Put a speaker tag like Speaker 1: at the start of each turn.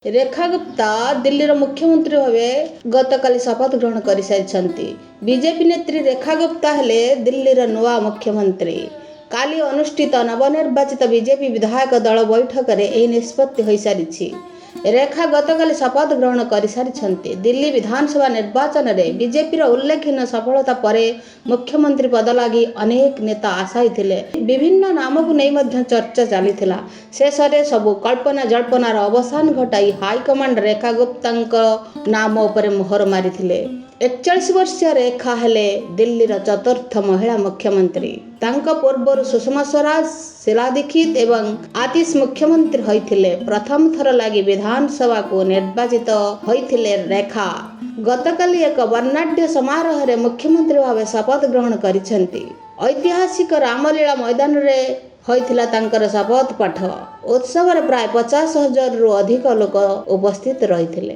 Speaker 1: ରେଖା ଗୁପ୍ତା ଦିଲ୍ଲୀର ମୁଖ୍ୟମନ୍ତ୍ରୀ ଭାବେ ଗତକାଲି ଶପଥ ଗ୍ରହଣ କରିସାରିଛନ୍ତି। ବିଜେପି ନେତ୍ରୀ ରେଖା ଗୁପ୍ତା ହେଲେ ଦିଲ୍ଲୀର ନୂଆ ମୁଖ୍ୟମନ୍ତ୍ରୀ। କାଲି ଅନୁଷ୍ଠିତ ନବନିର୍ବାଚିତ ବିଜେପି ବିଧାୟକ ଦଳ ବୈଠକରେ ଏହି ନିଷ୍ପତ୍ତି ହୋଇସାରିଛି। ରେଖା ଗତକାଲି ଶପଥ ଗ୍ରହଣ କରିସାରିଛନ୍ତି। ଦିଲ୍ଲୀ ବିଧାନସଭା ନିର୍ବାଚନରେ ବିଜେପିର ଉଲ୍ଲେଖନୀୟ ସଫଳତା ପରେ ମୁଖ୍ୟମନ୍ତ୍ରୀ ପଦ ଲାଗି ଅନେକ ନେତା ଆଶାୟୀ ଥିଲେ। ବିଭିନ୍ନ ନାମକୁ ନେଇ ମଧ୍ୟ ଚର୍ଚ୍ଚା ଚାଲିଥିଲା। ଶେଷରେ ସବୁ କଳ୍ପନା ଜଳ୍ପନାର ଅବସାନ ଘଟାଇ ହାଇକମାଣ୍ଡ ରେଖା ଗୁପ୍ତାଙ୍କ ନାମ ଉପରେ ମୋହର ମାରିଥିଲେ। 41 ବର୍ଷୀୟ ରେଖା ହେଲେ ଦିଲ୍ଲୀର ଚତୁର୍ଥ ମହିଳା ମୁଖ୍ୟମନ୍ତ୍ରୀ। ତାଙ୍କ ପୂର୍ବରୁ ସୁଷମା ସ୍ୱରାଜ, ଶୀଲା ଦୀକ୍ଷିତ ଏବଂ ଆତିଶ ମୁଖ୍ୟମନ୍ତ୍ରୀ ହୋଇଥିଲେ। ପ୍ରଥମ ଥର ଲାଗି ବିଧାନସଭାକୁ ନିର୍ବାଚିତ ହୋଇଥିଲେ ରେଖା। ଗତକାଲି ଏକ ବର୍ଣ୍ଣାଢ୍ୟ ସମାରୋହରେ ମୁଖ୍ୟମନ୍ତ୍ରୀ ଭାବେ ଶପଥ ଗ୍ରହଣ କରିଛନ୍ତି। ଐତିହାସିକ ରାମଲୀଳା ମଇଦାନରେ ହୋଇଥିଲା ତାଙ୍କର ଶପଥ ପାଠ। ଉତ୍ସବରେ ପ୍ରାୟ 50,000ରୁ ଅଧିକ ଲୋକ ଉପସ୍ଥିତ ରହିଥିଲେ।